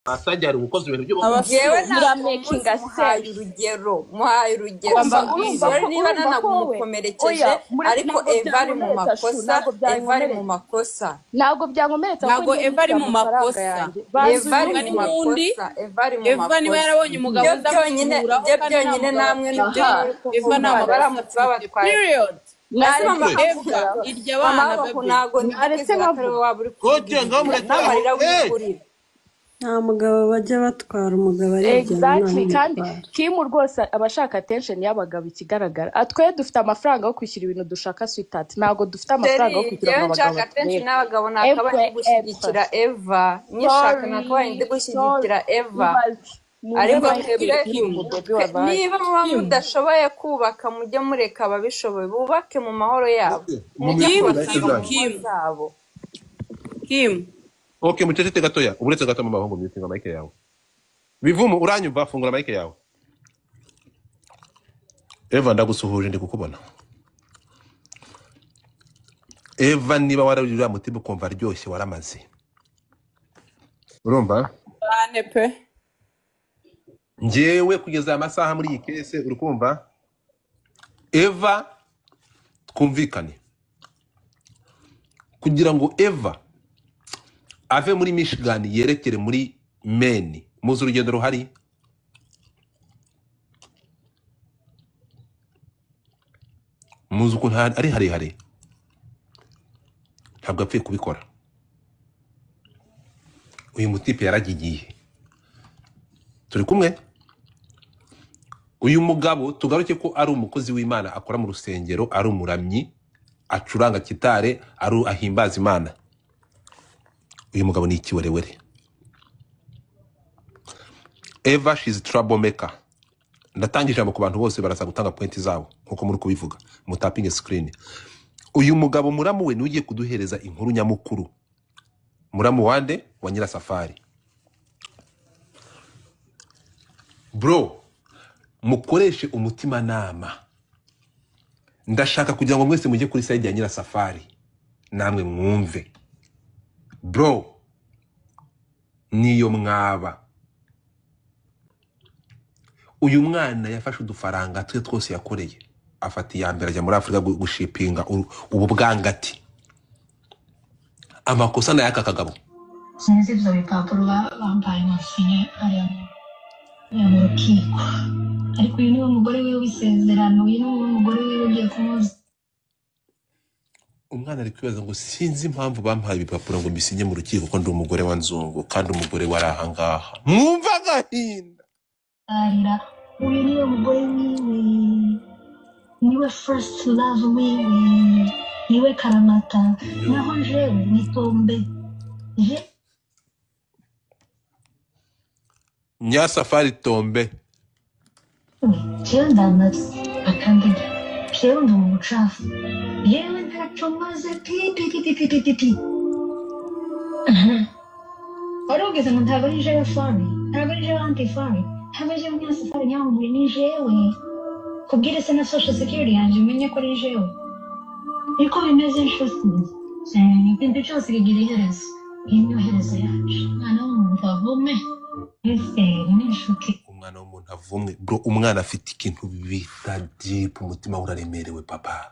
Masajya ari gukoza ibintu by'ubukwe. Njyewe ntabwo Biramakinga muzi, muhaye sense. urugero, muhaye urugero. Urumva So, urumva sorry ko niba urumva ko wowe nanamukomerekeje, oya mure ariko ntabwo Eva ari mu byankomeretsa shu, makosa, ntabwo Eva ari mu byankomeretsa, makosa, ntabwo byankomeretsa kuko Ntabwo njye Eva ari nishyura mu amafaranga makosa. yanjye. Banza Eva ari Vuga mu unyumve. n'ubundi makosa, Eva ari mu Eva niba makosa. yarabonye umugabo Ibyo uza byonyine, kumukuraho ibyo kandi nta byonyine mugabo namwe nibyo afite, Aha muri Eva nta kuvuga, makosa baramutse afite, babatwaye. period. Ese mama mwaretse Eva nkavuga, irya mama abana w'abahu bebe. ntabwo ndi mwaretse kwizera ko ari nkavuga. wowe waba uri kuvuga Oke, ibi ngaho bintu murekere aho. n'amarira Eh, wikurira. Nta mugabo bajya batwara, umugabo ariryama Exactly, kandi ntamutwara. Kim rwose aba ashaka attention y'abagabo. Ikigaragara twe dufite amafaranga yo kwishyura ibintu dushaka, sweetheart, ntabwo dufite amafaranga yo Seri, kwishyura ngo njyewe abagabo nshaka attention baturebe. n'abagabo nakabaye Epre ndi gushyigikira epre Eva, nyishaka nakabaye sorry ndi sorry, gushyigikira Eva. ibaze muze Ariko bahise twebwe Kim, umubebi wabaye. niba muba Kim, mudashoboye kubaka, mujye mureka ababishoboye bubake mu mahoro yabo, okay, mu mujye Kim, mifungo kubaka like Kim, mu ngo Kim, zabo. Kim. Okay, muceceke gatoya. Uretse gato mama bahungu mutinga mic yawe. Bivumu uranyumva, fungura mic yawe. Eva ndagusuhuje, ndi kukubona. Eva niba warabiri uriya mutima ukumva aryoshye waramaze. Urumva? Cyane pe. Njyewe kugeza aya masaha muri iyi kese uri kumva? Eva twumvikane. Kugira ngo Eva ave muri Michigan yerekere muri Maine, muzi urugendo ruhari? Muzi ukuntu ari harehare? Ntabwo apfuye kubikora. Uyu mutipe yaragigiye. Turi kumwe? Uyu mugabo tugaruke ko ari umukozi w'Imana, akora mu rusengero, ari umuramyi, acuranga kitare, ari ahimbaza Imana. Uyu mugabo ni ikiwerewere. Eva she's troublemaker. Ndatanga ijambo ku bantu bose baraza gutanga pointi zabo nkuko muri kubivuga, mutapinge screen. Uyu mugabo muramu we niwe ugiye kuduhereza inkuru nyamukuru. Muramu wande wa Nyirasafari. Bro, mukoreshe umutimanama. Ndashaka kugira ngo mwese mujye kuri side ya Nyirasafari, namwe mwumve. Bro, niyo mwaba. Uyu mwana yafashe udufaranga twe twose yakoreye, afata iya mbere ajya muri Afurika gushipinga ubu bwangati. Amakosa ni ay'aka kagabo. Sinzi ibyo bipapuro bampaye ngo nsinye hariya mu rukiko, ariko uyu niwe mugore wiwe w'isezerano, uyu niwe mugore wiwe ugiye kumuza. Umwana ari kwibaza ngo sinzi impamvu bampaye ibipapuro ngo mbisinye mu rukiko ko ndi umugore wa Nzungu kandi umugore wari ahangaha. Mwumva agahinda. Arira, uyu niwe mugore wiwe, niwe first love wiwe, niwe karamata, naho jewe ni tombe. Je Nyasafari tombe. jewe ndamaze akandagira, jewe ndi umucafu, yewe ntacyo maze pi pi pi pi pi pi pi pi. Wari ugeze ngo ntabwo ari jewe fari, ntabwo ari jewe anti fari, ntabwo ari jewe nyasafari nyamubiri, ni jewe. Kubwire se na social security yanjye umenye ko ari jewe. Niko bimeze nshuti. Ibintu byose bigira iherezo. Iyi niyo herezo yacu. Umwana w'umuntu avume. Ese ni inshuti. Umwana w'umuntu avumwe. Bro, umwana afite ikintu bita deep, umutima we uraremerewe papa.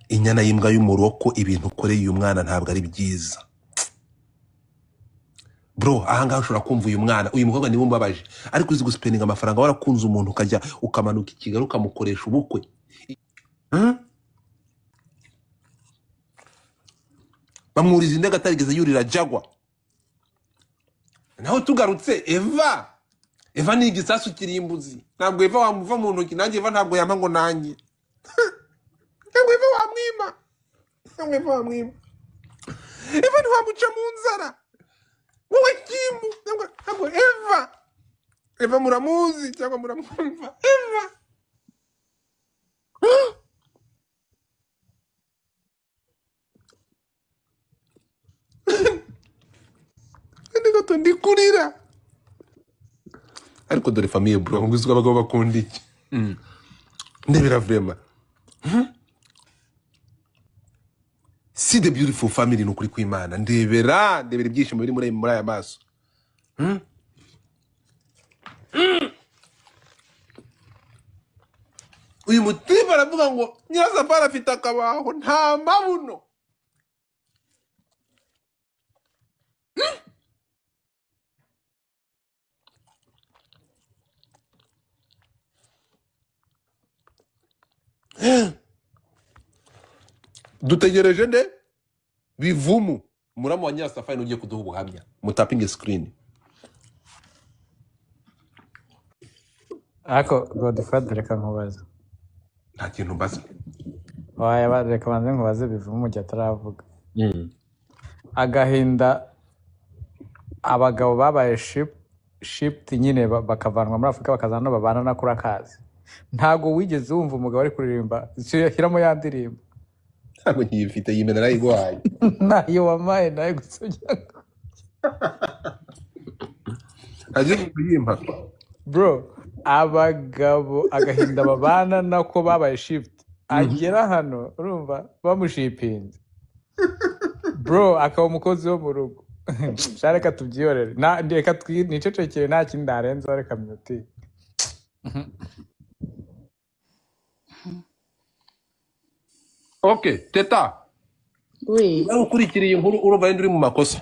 Inyana y'imbwa y'umuroko, ibintu ukoreye uyu mwana ntabwo ari byiza. Bro, ahangaha ushobora kumva uyu mwana, uyu mukobwa niwe umbabaje. Ariko uzi gusipendinga amafaranga warakunze umuntu ukajya ukamanuka i Kigali ukamukoresha ubukwe. Bamwuriza indege atarigeze yurira Jaguar. Naho tugarutse Eva. Eva ni igisasu kirimbuzi. Ntabwo Eva wamuva mu ntoki, nanjye Eva ntabwo yampa ngo nanjye. Ntabwo Eva wamwima. Ntabwo Eva wamwima. Eva ntiwamuca mu nzara. Wowe Kimu, ntabwo Eva. Eva muramuzi cyangwa muramwumva. Eva. Kandi gato ndi kurira. Ariko dore famille bro, ngo uziko abagabo bakunda iki? Ndebera vraiment. See the beautiful family, ni ukuri kw'Imana. Ndebera, ndebera ibyishimo biri muri aya maso. Uyu mutipe aravuga ngo Nyirasafari afite akabaho nta mabuno. Dutegereje nde? Bivumu muramu wa Nyirasafari ugiye kuduha ubuhamya. Mutapinge screen. Ariko Godfather, reka nkubaze. Nta kintu mbaza. Waya, reka banze nkubaze Bivumu mu gihe ataravuga. Agahinda abagabo babaye shipped nyine bakavanwa muri Afurika bakaza hano babana na kuri akazi. Ntago wigeze wumva umugabo ari kuririmba shyiramo ya ndirimbo. Ntabwo nkiyifite, yimena narayiguhaye. Nayo wamaye nayo gusubya. Agiye kuyimpa. Bro, abagabo agahinda babana nako babaye shift agera hano urumva bamushipinze bro akaba umukozi wo mu rugo. Sha reka tubyihorere, reka nicecekere nta kindi narenzaho, reka myuti. Okay, teta. We. Nawe ukurikiriye inkuru urumva uri mu makosa.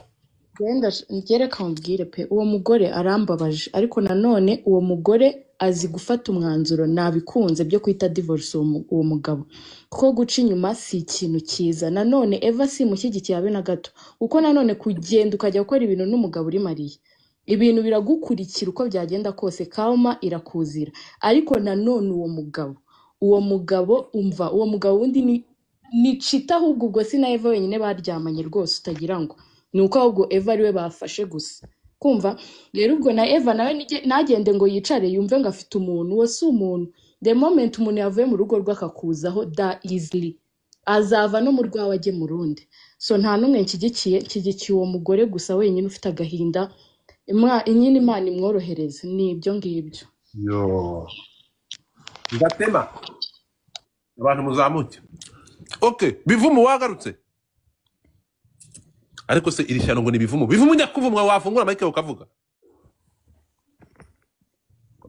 Genda reka mubwire pe, uwo mugore arambabaje, ariko nanone uwo mugore azi gufata umwanzuro nabikunze byo kwita divorce uwo mugabo, kuko guca inyuma si ikintu cyiza. Nanone Eva simushyigikiye habe na gato, kuko nanone kugenda ukajya gukora ibintu n'umugabo uri mariye, ibintu biragukurikira uko byagenda kose, karma irakuzira. Ariko nanone uwo mugabo umva, uwo mugabo wundi ni cita, ahubwo ubwo si na Eva wenyine baryamanye rwose, utagira ngo ni uko ahubwo Eva ariwe bafashe gusa. Kumva rero ubwo na Eva nawe ntagende ngo yicare yumve ngo afite umuntu, uwo si umuntu. The moment umuntu yavuye mu rugo rwe akakuzaho da easily, azava no mu rwawe ajye mu rundi. So nta n'umwe nshyigikiye, nshyigikiye uwo mugore gusa wenyine ufite agahinda. Nyine Imana imworohereze, ni ibyo ngibyo. Yo. Ngatema. Abantu muzamuke. Okay, Bivumu wagarutse. Ariko se iri shyano ngo ni Bivumu. Bivumu nyakuvumwa wafungura mic ukavuga.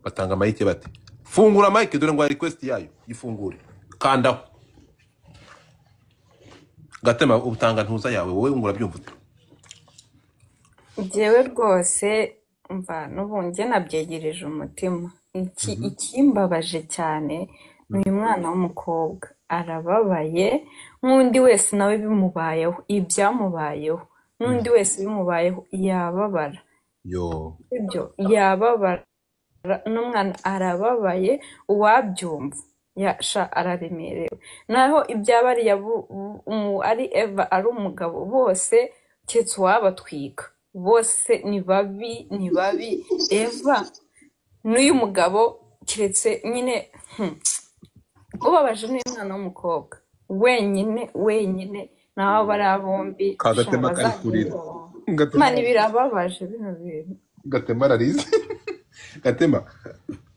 Batanga mic bati. Fungura mic dore ngo request yayo ifungure. Kandaho. Gatema utanga ntuza yawe wowe ngo urabyumva ute? Njyewe rwose mva n'ubu njye nabyegereje umutima. Ikimbabaje cyane ni uyu mwana w'umukobwa arababaye, nk'undi wese nawe bimubayeho, ibyamubayeho n'undi wese bimubayeho yababara. Yo. Ibyo yababara, n'umwana arababaye, uwabyumva yasha araremerewe. Naho ibyabariya ari Eva ari umugabo bose keretse uwabatwika, bose ni babi, ni babi. Eva n'uyu mugabo keretse nyine ubabaje ni umwana w'umukobwa wenyine wenyine, naho bari bombi Kagatema kari kurira. Gatema. Mani birababaje bino bintu. Gatema ararize. Gatema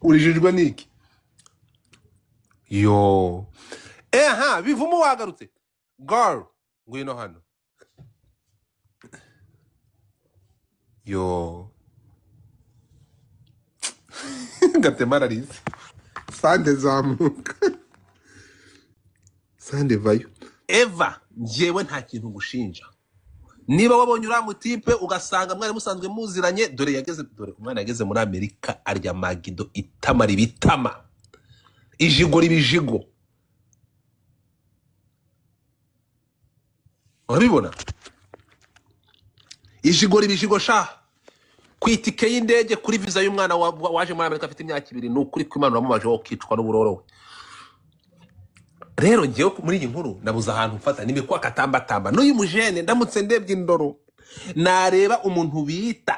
urijijwe niki? Yo. Eha, Bivumu wagarutse. Girl, ngwino hano. Yo. Gatema ararize. Sande zamuka. Sande vayo. Eva, njyewe nta kintu ngushinja. Niba wabonye uriya mutipe ugasanga mwari musanzwe muziranye, dore yageze, dore umwana yageze muri Amerika arya magido itamara ibitama. Ijigo ribijigo. Urabibona? Ijigo ribijigo sha. Ku itike y'indege kuri visa y'umwana waje muri Amerika afite imyaka 2, ni ukuri kw'Imana uramubaje wowe ukicwa n'uburoro we. Rero ngewe muri iyi nkuru nabuze ahantu mfata nimikwa katambatamba. N'uyu mujene ndamutse ndebye indoro nareba umuntu bita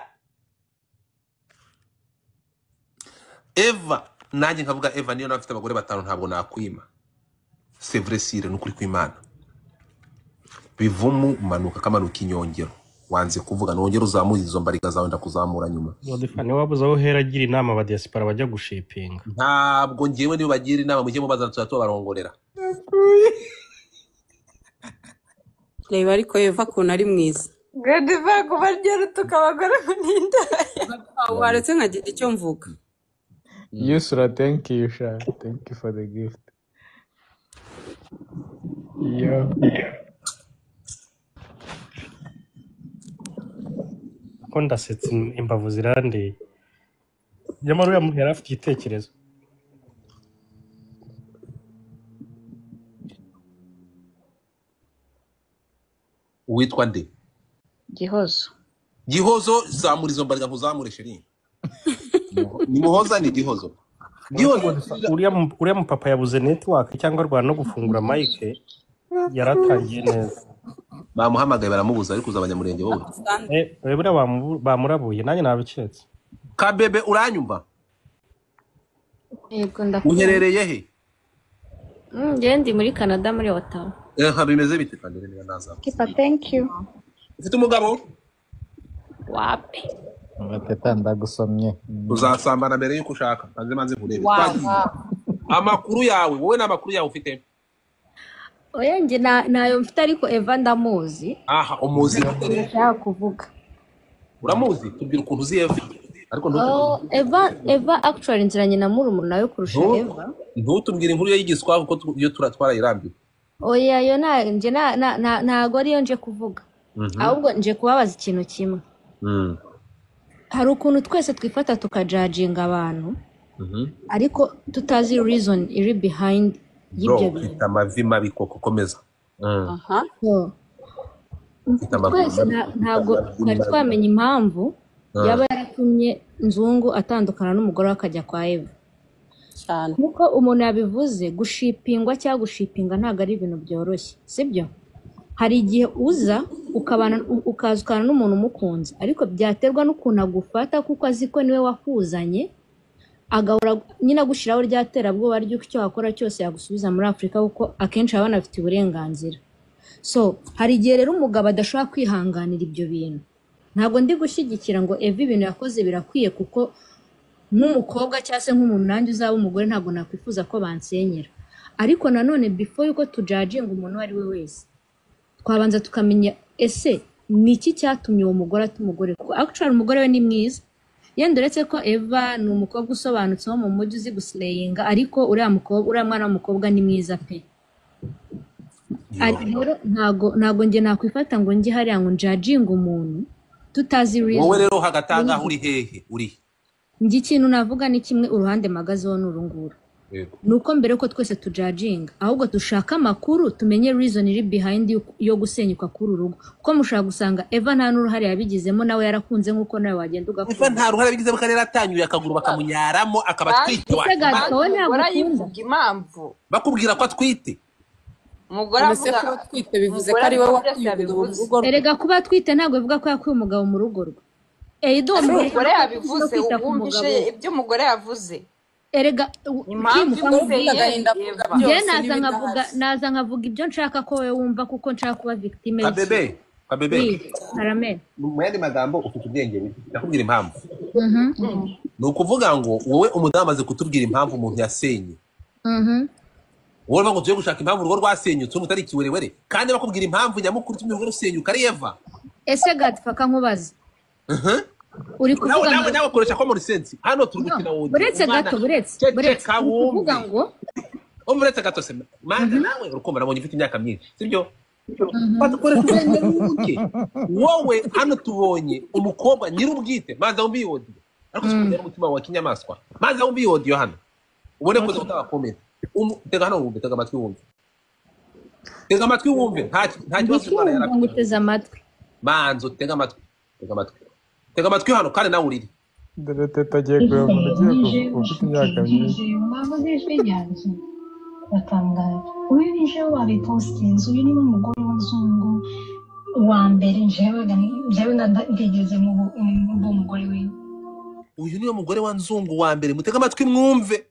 Eva, nanjye nkavuga Eva niyo nafite abagore 5 ntabwo nakwima. C'est vrai sire, nukuri kw'Imana. Bivumu manuka kamanuka inyongero. Wanze kuvuga nongera uzamuye izo mbariga zawe ndakuzamura nyuma. Godfather wabuze aho uhera agira inama aba diaspora bajya gushipinga. Ntabwo ngewe niba bagira inama mujye mubaza tubabarongorera. Reba ariko Eva ukuntu ari mwiza. Godiva kuba ryarutuka abagore ngo ni indaya. Waretse nkagira icyo mvuga. Yusura, thank you sha, thank you for the gift. Yo. Ko ndasetse imbavu zirandeye. Nyamara uriya muntu yari afite igitekerezo. Uwitwa nde? Gihozo. Gihozo, zamura izo mbarira nkuzamure sheri. Ni Muhoza, ni Gihozo. Gihozo. Uriya mupapa yabuze network cyangwa arwana no gufungura mic, yaratangiye neza. Bamuhamagaye baramubuza, ariko uza abanyamurenge wowe. Buriya bamurabuye, nanjye nabiketse. Kabebe, uranyumva? Yego, ndakumva. Uherereye he? Njye ndi muri Canada, muri Ottawa. Bimeze bite kandi niba naza? Kipa, thank you. Ufite umugabo? Wapi. Teta, ndagusomye. Uzasambana mbere yuko ushaka. Manze manze nkurebe. Wow. Twagiye. Amakuru yawe, wowe ni amakuru yawe ufite? Oya, njye ntayo mfite, ariko Eva ndamuzi. Aha, umuzi. Ndashaka kuvuga. Uramuzi? Tubwira ukuntu uzi Eva. Ariko Oh, Eva actually nziranye na murumuna we kurusha Eva. ntutubwire inkuru ye y'igiswa kuko iyo twarayirambiwe. Oya, yo na njye ntago ariyo nje kuvuga. Ahubwo nje kubabaza ikintu kimwe. Hari ukuntu twese twifata tukajajinga abantu, ariko tutazi reason iri behind Bro, y'ibyo bintu. ufite amavi mabi koko, komeza. Aha. So, Ufite amavi twese mabi, ufite ntabwo amavi twari mabi. twamenya impamvu yaba yaratumye Nzungu atandukana n'umugore we akajya kwa Eva. Cyane. Nk'uko umuntu yabivuze, gushipingwa cyangwa gushipinga ntabwo ari ibintu byoroshye, sibyo? Hari igihe uza ukabana, ukaza ukabana n'umuntu umukunze, ariko byaterwa n'ukuntu agufata, kuko azi ko niwe wakuzanye, agahora nyine agushyiraho rya terabwoba ry'uko icyo wakora cyose yagusubiza muri Afurika, kuko akenshi baba banafite uburenganzira. So hari igihe rero umugabo adashobora kwihanganira ibyo bintu. Ntabwo ndi gushyigikira ngo Eva ibintu yakoze birakwiye, kuko nk'umukobwa cyangwa se nk'umuntu nanjye uzaba umugore ntabwo nakwifuza ko bansenyera. Ariko nanone before yuko tujajinga umuntu uwo ari we wese, twabanza tukamenya ese ni iki cyatumye uwo mugore ata umugore, kuko actually umugore we ni mwiza. Yenda uretse ko Eva ni umukobwa usobanutse wo mu mujyi uzi guslayinga, ariko uriya mukobwa, uriya mwana w'umukobwa ni mwiza pe. Rero ntago njye nakwifata ngo njye hariya ngo njajinge umuntu tutazi reason. Wowe rero hagati aha ngaha uri hehe? Uri Njye ikintu navuga ni kimwe, uruhande mpagazeho ni uru nguru. Yego. Ni uko mbere ko twese tujajinga, ahubwo dushaka amakuru tumenye reason iri behind yo gusenyuka k'uru rugo, kuko mushobora gusanga Eva nta n'uruhare yabigizemo, nawe yarakunze nk'uko nawe wagenda Eva ugakunda. nta ruhare yabigizemo, kandi yaratanyuye akaguru bakamunyaramo akaba atwite. Ese Gadi, wowe ntabwo Umugore ukunda? ayivuga impamvu. Bakubwira ko atwite. Umugore None se avuga kuba atwite bivuze ko umugore ari we avuga byose wakuye umugabo mu yabivuze. rugo rwe? Erega kuba atwite ntabwo bivuga ko yakuye umugabo mu rugo rwe. Edo uwo mugore Umugore ntabwo yabivuze, kwita ku wumvishe mugabo we. ibyo umugore yavuze. Erega Impamvu Kim, Umugore ufite imuteye agahinda avuga Eva. njye byose naza nkavuga, n'ibidahari. naza nkavuga ibyo nshaka ko wowe wumva, kuko nshaka kuba victime Kabebe, y'ikintu. kabebe. Oui, aramere. Mu yandi magambo ufite ubwenge buke. Ndakubwira impamvu. Ni ukuvuga ngo wowe umudamu amaze kutubwira impamvu umuntu yasenye. Wowe uvuga ngo tujye gushaka impamvu urugo rwasenyutse, urumva utari ikiwerewere, kandi bakubwira impamvu nyamukuru itumye urugo rusenyuka ari Eva. Ese Gadi, nkubaze. Uri Nawe kuvuga nawe ngo nawe koresha common sense. Hano turi no, gukina audio. buretse Umwana gato, buretse, buretse. ceceka Uri kuvuga wumve. ngo Umva uretse gato se. Manza nawe urukumva nabonye ufite imyaka myinshi, sibyo? Koresha ubwenge buke. Wowe hano tubonye umukobwa nyir'ubwite, manza wumve iyi audio. Ariko sikubwira n'umutima wa kinyamaswa. Manza wumve iyi audio hano. Ubone kuza gutanga comment. Tega hano wumve, tega amatwi wumve. Tega amatwi wumve, nta kibazo umwana ndikumva yari afite. nguteze amatwi. Manza utege amatwi. Tega amatwi. Tega amatwi hano kandi nawe urire. Dore Teta agiye kureba umuntu ugiye Nije ufite imyaka myinshi. nije bavuze ijwi ryanjye batangaye. Uyu ni jewe wabipostinze, uyu niwe mugore w'umuzungu wa mbere njyewe ndigeze mu mugore wiwe. Uyu niwe mugore wa Nzungu wa mbere. Mutege amatwi mwumve.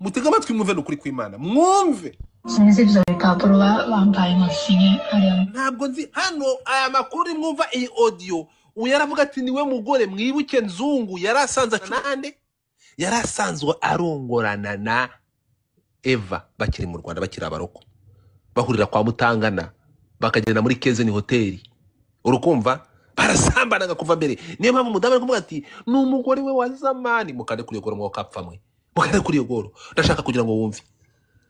Mutege amatwi mwumve nukuri kw'Imana. Mwumve. Sinzi ibyo bipapuro bambaye masinye hariya. Ntabwo nzi hano aya makuru mwumva iyi audio. Uyu yaravuga ati niwe mugore mwibuke Nzungu yari asanzwe nande? Yari asanzwe arongorana na Eva bakiri mu Rwanda bakiri abaroko. Bahurira kwa Mutangana bakagenda muri Kezeni hoteli. Urukumva barasambanaga kuva mbere. Niyo mpamvu umudamu ari kuvuga ati ni umugore we wa zamani. Mukande kuri iyo goro mwokapfa mwe, mukande kuri iyo goro. Ndashaka kugira ngo wumve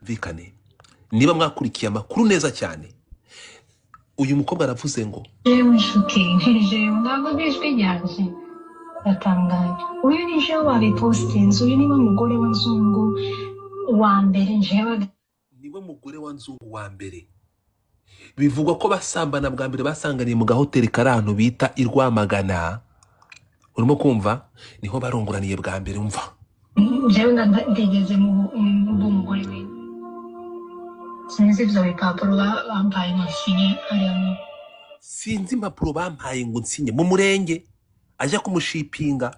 mvikane niba mwakurikiye amakuru neza cyane. Uyu mukobwa aravuze ngo Jewe nshuti, jewe ntabwo ijwi ryanjye ndatangaye. Uyu ni jewe wabipostinze, uyu niwe mugore w'inzungu wa mbere jewe. Niwe mugore wa nzungu wa mbere. Bivugwa ko basambana bwa mbere basanganiye mu gahoteli kari ahantu bita i Rwamagana. Urimo kumva niho barongoraniye bwa mbere. Umva Jewe ndigeze mu mugore we, sinzi ibyo bipapuro bampaye ngo nsinye hariya mu sinzi impapuro bampaye ngo nsinye mu murenge ajya kumushipinga.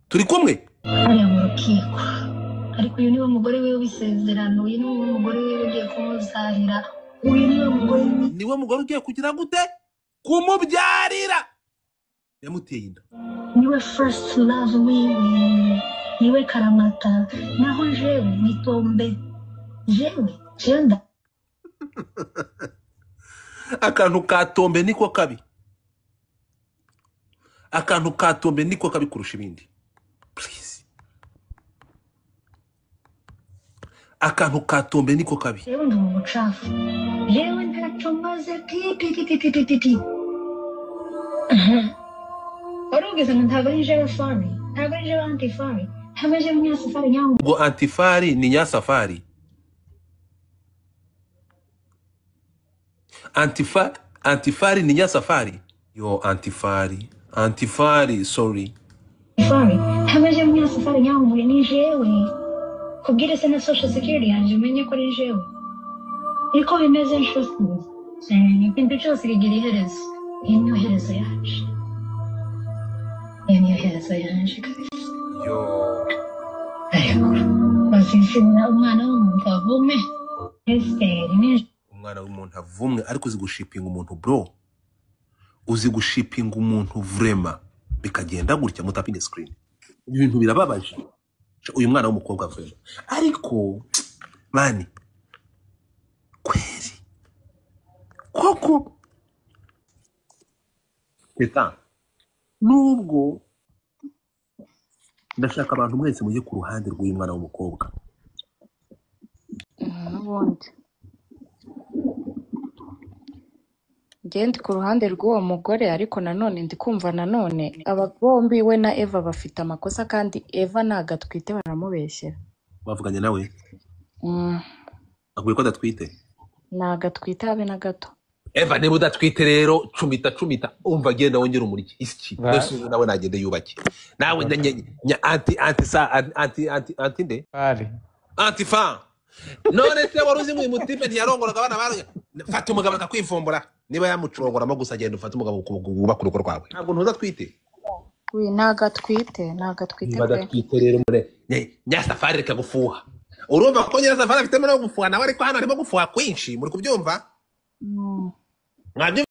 Turi kumwe hariya mu rukiko. Ariko uyu niwe mugore we w'isezerano, uyu niwe mugore we ugiye kumuzarira, uyu niwe mugore, niwe mugore ugiye kugira gute kumubyarira. Yamuteye inda. Niwe first love wiwe, niwe karamata. Naho jewe ni tombe, jewe jewe nda Akantu ka tombe niko kabi, akantu ka tombe niko kabi kurusha ibindi. Please, akantu ka tombe niko kabi. Jewe ndi umucafu, jewe ntacyo maze pi pi pi pi pi pi pi pi. Wari ugeze ngo ntabwo ari jewe fari, ntabwo ari jewe antifari, ntabwo ari jewe nyasafari nyawo. Ubwo antifari ni nyasafari. Antifari ni nyasafari. Yo antifari, antifari, sorry. Fari, ntabwo ari jewe nyasafari nyawo, ni jewe. Kubwire se na social security yanjye umenye ko ari jewe. Niko bimeze nshuti, ikintu cyose kigira iherezo. Iyi niyo herezo yaje, iyi niyo herezo yaje kabisa. Yo Ariko bazishimira umwana w'umuntu avume Esiteri ni umwana w'umuntu avumwe. Ariko uzi gushipinga umuntu bro, uzi gushipinga umuntu vrema bikagenda gutya. Mutapinge screen, ibintu birababaje. Uyu mwana w'umukobwa vrema, ariko mani kweri koko teta. Nubwo ndashaka abantu mwese mujye ku ruhande rw'uyu mwana w'umukobwa. N'ubundi njye ndi ku ruhande rw'uwo mugore, ariko nanone ndi kumva nanone aba bombi we na Eva bafite amakosa, kandi Eva ntago atwite baramubeshyera. Bavuganye nawe akwiye ko adatwite. Ntago atwite habe na gato. Eva niba udatwite rero cumita cumita, umva genda wongere umuryi iki mbese ubu nawe nagende yubake nawe anti anti sa anti anti anti nde Fari. Anti fa. None se wari uzi ngo uyu mutipe ntiyarongoraga abana bawe? Fata umugabo akakwivumbura, niba yamucurongoramo gusa genda ufate umugabo wubake urugo rwawe. Ntabwo ntuzatwite. We ntago atwite, ntago atwite niba pe. Adatwite rero mure nyasafari reka gufuha. Urumva ko nyasafari afitemo no gufuha nawe, ariko hano harimo gufuha kwinshi, muri kubyumva? Mwabyumva?